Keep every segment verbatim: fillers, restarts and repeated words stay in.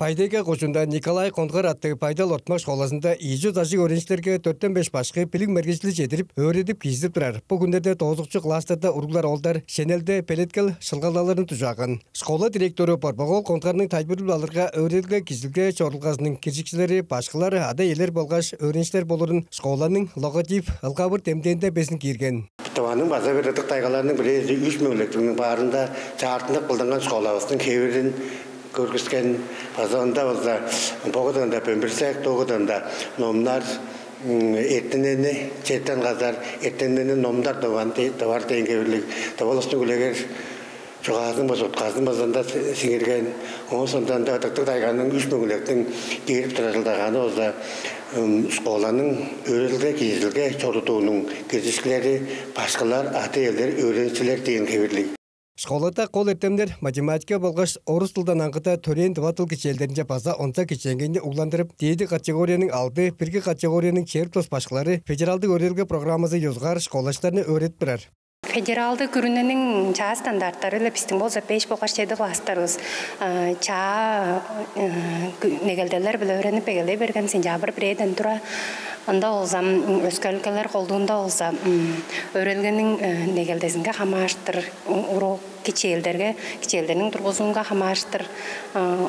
Бай-Тайга кожуунда Николай Конгар аттыг Бай-Тал ортумак школазында ийи чүс ажыг өөреникчилерге дөртен беш башкы билиг мергежилди чедирип, өөредип киирзип турар. Бо хүннерде доозукчу класстарда уруглар-оолдар шенелде белеткел шылгалдаларын дужааган. Школа директору Борбак-оол Конгарның тайылбыры-биле алырга, өөредилге-кижизидилге чорудулгазының киржикчилери, башкылар, ада-иелер болгаш өөреникчилер болурун школаның логотип, ылгавыр демдээнде безин киирген. Тываның база бир ыдык тайгаларының бирээзи, үш мөңгүлектиң баарында чаартынып кылдынган школавыстың хевирин көргүскен, база ында болза бо кыдыында бөмбүрсек, доо кыдыында номнар, эртинени четтен казар, эртинени номдар тывар дээн хевирлиг тывалыстың үлегер чугаазын база утказын база ында сиңирген. Оон соонда ында ыдыктыг тайганың үш мөңгүлектиң кээрип турар чылдагааны болза школаның өөредилге-кижизидилге чорудуунуң киржикчилери, башкылар, ада-иелер, өөреникчилер дээн хевирлиг. Школада кол эртемнер математика болгаш орус дылдан аңгыда төрээн тыва дыл кичээлдеринче база онза кичээнгейни угландырып, дээди категорияның алды, бирги категорияның чээрби тос башкылары федералдык өөредилге программазы ёзугаар школачыларны өөредип турар. Федералдык күрүнениң чаа стандарттары-биле бистиң болза беш болгаш чеди класстарывыс чаа негелделер-биле өөренип эгелей берген сентябрь бирээден тура. Ында болза өске өлкелер колдуунда болза өөредилгениң негелдезинге хамаарыштыр урок кичээлдерге, кичээлдерниң тургузуунга хамаарыштыр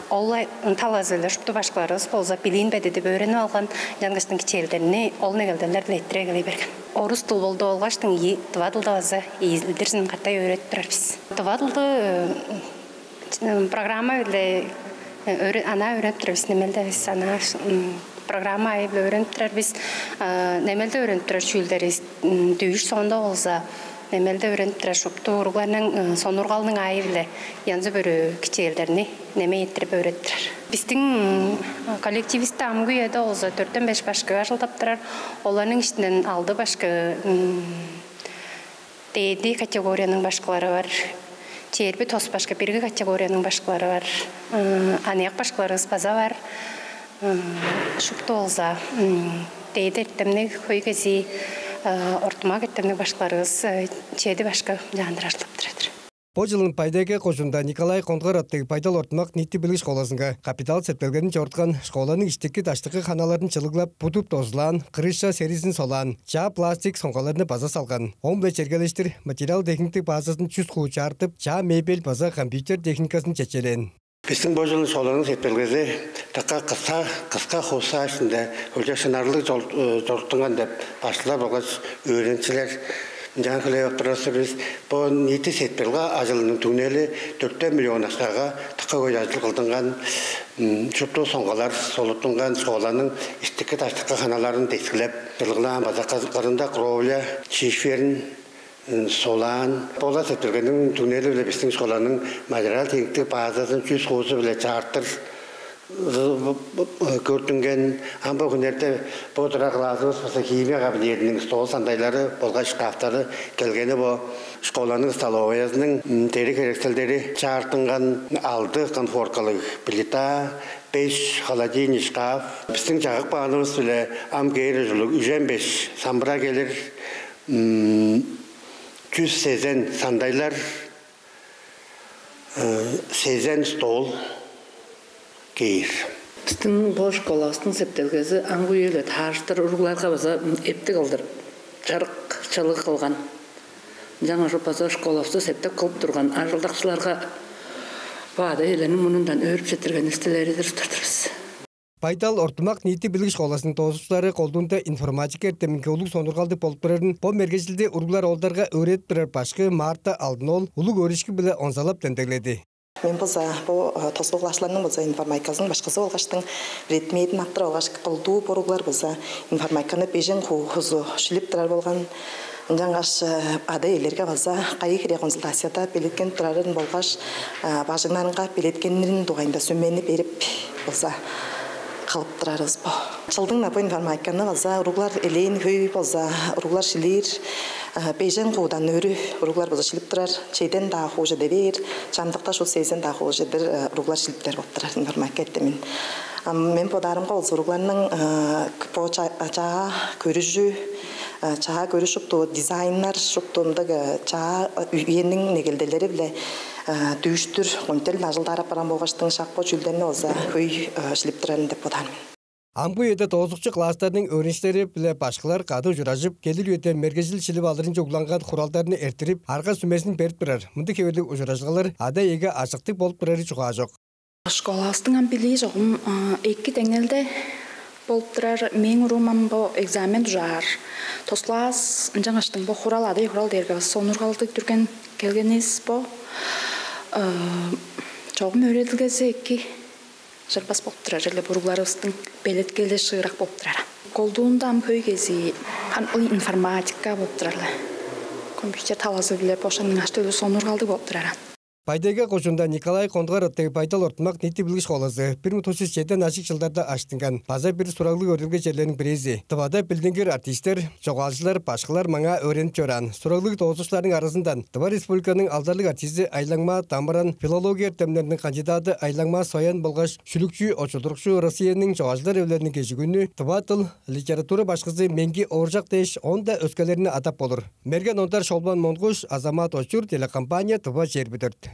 ол талазы-биле шупту башкыларывыс болза билиин бедидип өөренип алган, ынчангаштың кичээлдерни ол негелделер-биле эрттире эгелей берген. Орус дыл болду болгаштың ийи, тыва дылда база ийилдирзин катай өөредип турар бис. Тыва дылды программа-биле анаа өөренип турар бис, немелде бис анаа программа аайы-биле өөренип турар бис. Немелде өөренип турар чүүлдеривис дүүш соонда болза, немелде өөренип турар шупту уругларның сонургалының аайы-биле янзы-бүрү кичээлдерни немей эрттирип өөредип турар. Бистиң коллектививисте амгы үеде болза дөртен беш башкыга ажылдап турар. Оларның иштинден алды башкы дээди категорияның башкылары бар, чээрби тос башкы бирги категорияның башкылары бар, аныяк башкыларывыс база бар. Шупту болза дээди эртемниг, хөй кезии ортумак эртемниг башкыларывыс чеди башкы ынчаандыр ажылдап турар-дыр. Бо чылын Бай-Тайга кожуунда Николай Конгар аттыг Бай-Тал ортумак ниити билиг школазынга капитал септелгени чоруткан. Школаның иштики-даштыкы ханаларын чылыглап, будуп дозулаан, крыша серизин солаан, чаа пластик соңгаларны база салган. Ооң-биле чергелештир материал-техниктиг базазын чүс хуу чаартып, чаа мебель база компьютер техниказын чечелээн. Бистиң бо чылын школаның септелгези дыка кыска, кыска хуусаа иштинде хөлчок шынарлыг чоруттунган деп башкылар болгаш өөреникчилер ынчаар хүлээп ап турар-дыр бис. Бо ниити септелге ажылының түңнели дөртен миллион акшага дыка хөй ажыл кылдынган. Шупту соңгалар солуттунган, школаның иштики-даштыкы ханаларын дескилеп, чылыглаан, база кырында кровля, шиферин солаан. Бо-ла септелгениң түңнели-биле бистиң школаның материал-техниктиг базазын чүс хуузу-биле чаартыр көрдүнген. Ам бо хүннерде бо турар классывыс база химия кабинединиң стол-сандайлары болгаш шкафтары келгени бо. Школаның столоваязының дериг-херекселдери чаартынган: алды конфоркалыг плита, беш холодильный шкаф. Бистиң чагып каанывыс-биле ам кээр ужурлуг үжен беш самбыра келир, чүс сезен сандайлар, сезен стол кээр. Бистиң бо школавыстың септелгези амгы үе-биле таарыштыр уругларга база эптиг кылдыр чырык, чылыг кылган. Ынчангаш база школавысты септеп кылып турган ажылдакчыларга бо ада-иелерниң мурнундан өөрүп четтиргенивисти илередир-дир бис. Бай-Тал ортумак ниити билиг школазының доозукчулары колдуунда информатика эртеминге улуг сонуургалдыг болуп турарын бо мергежилди уруглар-оолдарга өөредип турар башкы Марта Алдын-оол улуг өөрүшкү-биле онзалап демдегледи. Мен болза бо тосуг классларның болза информатиказының башкызы болгаштың, предметин аптыр алгаш, колдуу бо уруглар болза информатиканы бежен хуузу шилип турар болган. Ынчангаш ада-иелерге база кайы хире консультацияда белеткенип турарын болгаш бажыңнарынга белеткеннерин дугайында сүмени берип болза кылып турарывыс бо. Чылдың-на бо информатиканы база уруглар элээн хөй болза уруглар шилиир, бежен хуудан өрү уруглар болза шилип турар, чеден-даа хууже дивээр, чамдыкта шуут сезен-даа хууже дир уруглар шилиптер болуп турар информатика эртемин. Ам мен бодаарымга болза уругларның бо чаа көрүжү, чаа көрүш шупту дизайннар шупту ындыг чаа үениң негелделери-биле Дүүштүр контент ажылдаар апарган болгаштың шак бо чүүлдерни болза хөй шилип турарын деп бодаар мен. Амгы үеде доозукчу класстарның өөреникчилери биле башкылар кады ужуражып, келир үеде мергежил шилип алырынче угланган хуралдарны эрттирип, арга сүмезин берип турар. Мындыг хевирлиг ужуражылгалар ада-иеге ажыктыг болуп турары чугаажок. Школавыстың ам билии чогум эки деңнелде болуп турар. Мээң уруум ам бо экзамен дужаар тос класс, ынчангаштың бо хурал, ада-ие хурал дээрге сонуургалдыг дүрген келгенивис бо. Чогум өөредилгези эки, чырбас болуп турар эле, буругларывыстың белеткели шыырак болуп турар. Колдуунда ам хөй кезии хан информатика болуп турар-ла. Компьютер талазы-биле бошаның аштөлү сонуургалдыг болуп турар. Бай-Тайга кожуунда Николай Кондугар аттыг Бай-Тал ортумак ниити билиг школазы бир муң тос чүс чеден ажыг чылдарда аштынган, база бир сураглыг өөредилге черлериниң бирээзи. Тывада билдингир артистер, чогаалчылар, башкылар маңаа өөренип чораан. Сураглыг доозукчуларның аразындан Тыва Республиканың алдарлыг артизи Айлаңмаа Дамыран, филология эртемнериниң кандидады Айлаңмаа Соян болгаш шүлүкчү, очулдурукчу, Россияның чогаалчылар эвилелиниң кежигүнү, тыва дыл, литература башкызы Меңги Ооржак дээш, оон-даа өскелерни адап болур. Мерген Ондар, Шолбан Монгуш, Азамат Очур, телекомпания «Тыва чээрби дөрт».